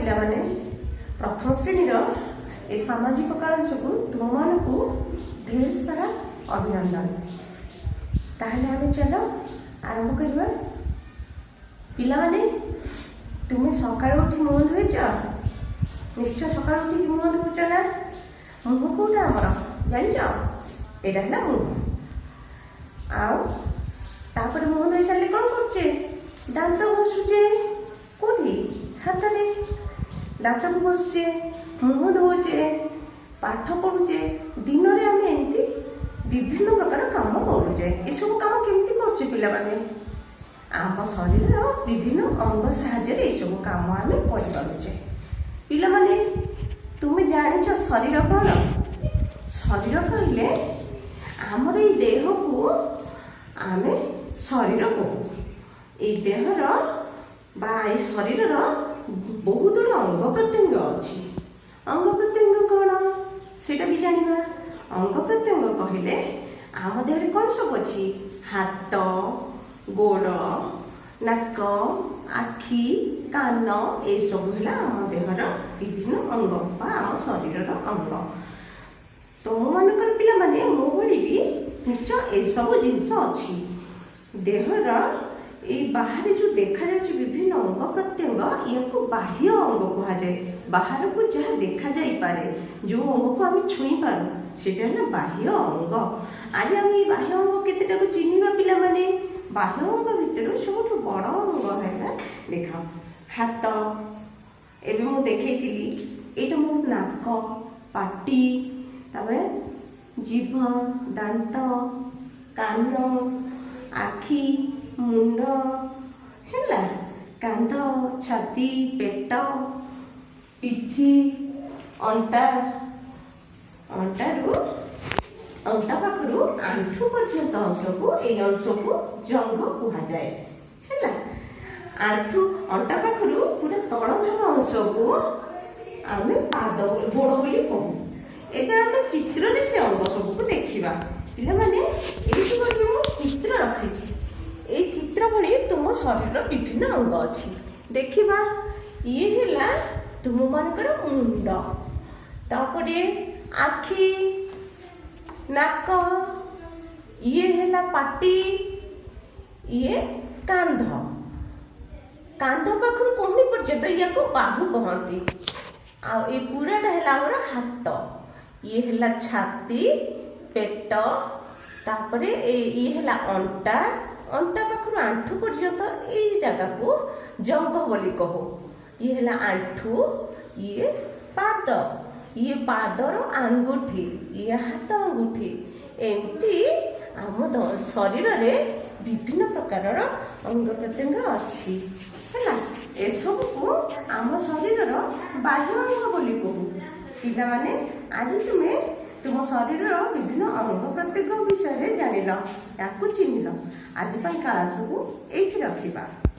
ପିଲାମାନେ, ପ୍ରଥମ ଶ୍ରେଣୀର ଏ ସାମାଜିକ କାଳାଂଶକୁ ତୁମମାନଙ୍କୁ ଢେର ସାରା ଅଭିନନ୍ଦନ। ତାହେଲେ ଆମେ ଚାଲ ଆରମ୍ଭ କରିବା। ପିଲାମାନେ, ତୁମେ ସକାଳୁ ଉଠି ମୁହଁ ଧୋଇଛ? ନିଶ୍ଚୟ ସକାଳୁ ଉଠିକି ମୁହଁ ଧୋଉଛ ନା? ମୁହଁ କୋଉଟା ଆମର ଜାଣିଛ? ଏଇଟା ହେଲା ମୁହଁ। ଆଉ ତାପରେ ମୁହଁ ଧୋଇ ସାରିଲେ କ'ଣ କରୁଛେ? ଦାନ୍ତ ଘଷୁଛେ। କୋଉଠି? ହାତରେ ଦାନ୍ତକୁ ଘଷୁଛେ, ମୁହଁ ଧୋଉଛେ, ପାଠ ପଢୁଛେ। ଦିନରେ ଆମେ ଏମିତି ବିଭିନ୍ନ ପ୍ରକାର କାମ କରୁଛେ। ଏସବୁ କାମ କେମିତି କରୁଛେ ପିଲାମାନେ? ଆମ ଶରୀରର ବିଭିନ୍ନ ଅଙ୍ଗ ସାହାଯ୍ୟରେ ଏସବୁ କାମ ଆମେ କରିପାରୁଛେ। ପିଲାମାନେ, ତୁମେ ଜାଣିଛ ଶରୀର କ'ଣ? ଶରୀର କହିଲେ ଆମର ଏଇ ଦେହକୁ ଆମେ ଶରୀର କହୁ। ଏଇ ଦେହର ବା ଏଇ ଶରୀରର ବହୁତ ଗୁଡ଼ିଏ ଅଙ୍ଗ ପ୍ରତ୍ୟଙ୍ଗ ଅଛି। ଅଙ୍ଗ ପ୍ରତ୍ୟଙ୍ଗ କ'ଣ, ସେଇଟା ବି ଜାଣିବା। ଅଙ୍ଗ ପ୍ରତ୍ୟଙ୍ଗ କହିଲେ ଆମ ଦେହରେ କ'ଣ ସବୁ ଅଛି? ହାତ, ଗୋଡ଼, ନାକ, ଆଖି, କାନ, ଏସବୁ ହେଲା ଆମ ଦେହର ବିଭିନ୍ନ ଅଙ୍ଗ ବା ଆମ ଶରୀରର ଅଙ୍ଗ। ତୁମମାନଙ୍କର ପିଲାମାନେ, ମୋ ଭଳି ବି ନିଶ୍ଚୟ ଏସବୁ ଜିନିଷ ଅଛି। ଦେହର ଏଇ ବାହାରେ ଯେଉଁ ଦେଖାଯାଉଛି ବିଭିନ୍ନ ଅଙ୍ଗ ପ୍ରତ୍ୟଙ୍ଗ, ୟାକୁ ବାହ୍ୟ ଅଙ୍ଗ କୁହାଯାଏ। ବାହାରକୁ ଯାହା ଦେଖାଯାଇପାରେ, ଯେଉଁ ଅଙ୍ଗକୁ ଆମେ ଛୁଇଁ ପାରୁ, ସେଇଟା ହେଲା ବାହ୍ୟ ଅଙ୍ଗ। ଆଜି ଆମେ ଏଇ ବାହ୍ୟ ଅଙ୍ଗ କେତେଟାକୁ ଚିହ୍ନିବା ପିଲାମାନେ। ବାହ୍ୟ ଅଙ୍ଗ ଭିତରୁ ସବୁଠୁ ବଡ଼ ଅଙ୍ଗ ହେଲା, ଦେଖ, ହାତ। ଏବେ ମୁଁ ଦେଖେଇଥିଲି। ଏଇଟା ମୋ ନାକ, ପାଟି, ତାପରେ ଜିଭ, ଦାନ୍ତ, କାନ, ଆଖି, ମୁଣ୍ଡ ହେଲା, କାନ୍ଧ, ଛାତି, ପେଟ, ପିଠି, ଅଣ୍ଟା। ଅଣ୍ଟା ପାଖରୁ ଆଣ୍ଠୁ ପର୍ଯ୍ୟନ୍ତ ଅଂଶକୁ, ଏଇ ଅଂଶକୁ ଜଙ୍ଘ କୁହାଯାଏ। ହେଲା, ଅଣ୍ଟା ପାଖରୁ ପୁରା ତଳ ଭାଗ ଅଂଶକୁ ଆମେ ପାଦ, ଗୋଡ଼ ବୋଲି କହୁ। ଏବେ ଆମେ ଚିତ୍ରରେ ସେ ଅଙ୍ଗ ସବୁକୁ ଦେଖିବା। ପିଲାମାନେ, ଏଇଠି ଗୋଟିଏ ମୁଁ ଚିତ୍ର ରଖିଛି। ଏଇ ଚିତ୍ର ଭଳି ତୁମ ଶରୀରର ବିଭିନ୍ନ ଅଙ୍ଗ ଅଛି। ଦେଖିବା। ଇଏ ହେଲା ତୁମମାନଙ୍କର ମୁଣ୍ଡ, ତାପରେ ଆଖି, ନାକ, ଇଏ ହେଲା ପାଟି, ଇଏ କାନ୍ଧ। କାନ୍ଧ ପାଖରୁ କହୁଣି ପର୍ଯ୍ୟନ୍ତ ୟାକୁ ବାହୁ କହନ୍ତି। ଆଉ ଏଇ ପୁରାଟା ହେଲା ଆମର ହାତ। ଇଏ ହେଲା ଛାତି, ପେଟ, ତାପରେ ଇଏ ହେଲା ଅଣ୍ଟା। ଅଣ୍ଟା ପାଖରୁ ଆଣ୍ଠୁ ପର୍ଯ୍ୟନ୍ତ ଏଇ ଜାଗାକୁ ଜଙ୍ଘ ବୋଲି କହୁ। ଇଏ ହେଲା ଆଣ୍ଠୁ, ଇଏ ପାଦ, ଇଏ ପାଦର ଆଙ୍ଗୁଠି, ଇଏ ହାତ ଆଙ୍ଗୁଠି। ଏମିତି ଆମ ଶରୀରରେ ବିଭିନ୍ନ ପ୍ରକାରର ଅଙ୍ଗ ପ୍ରତ୍ୟଙ୍ଗ ଅଛି। ହେଲା, ଏସବୁକୁ ଆମ ଶରୀରର ବାହ୍ୟ ଅଙ୍ଗ ବୋଲି କହୁ। ପିଲାମାନେ, ଆଜି ତୁମେ ତୁମ ଶରୀରର ବିଭିନ୍ନ ଅଙ୍ଗ ପ୍ରତ୍ୟଙ୍ଗ ବିଷୟରେ ଜାଣିଲ, ତାକୁ ଚିହ୍ନିଲ। ଆଜି ପାଇଁ କ୍ଲାସକୁ ଏଇଠି ରଖିବା।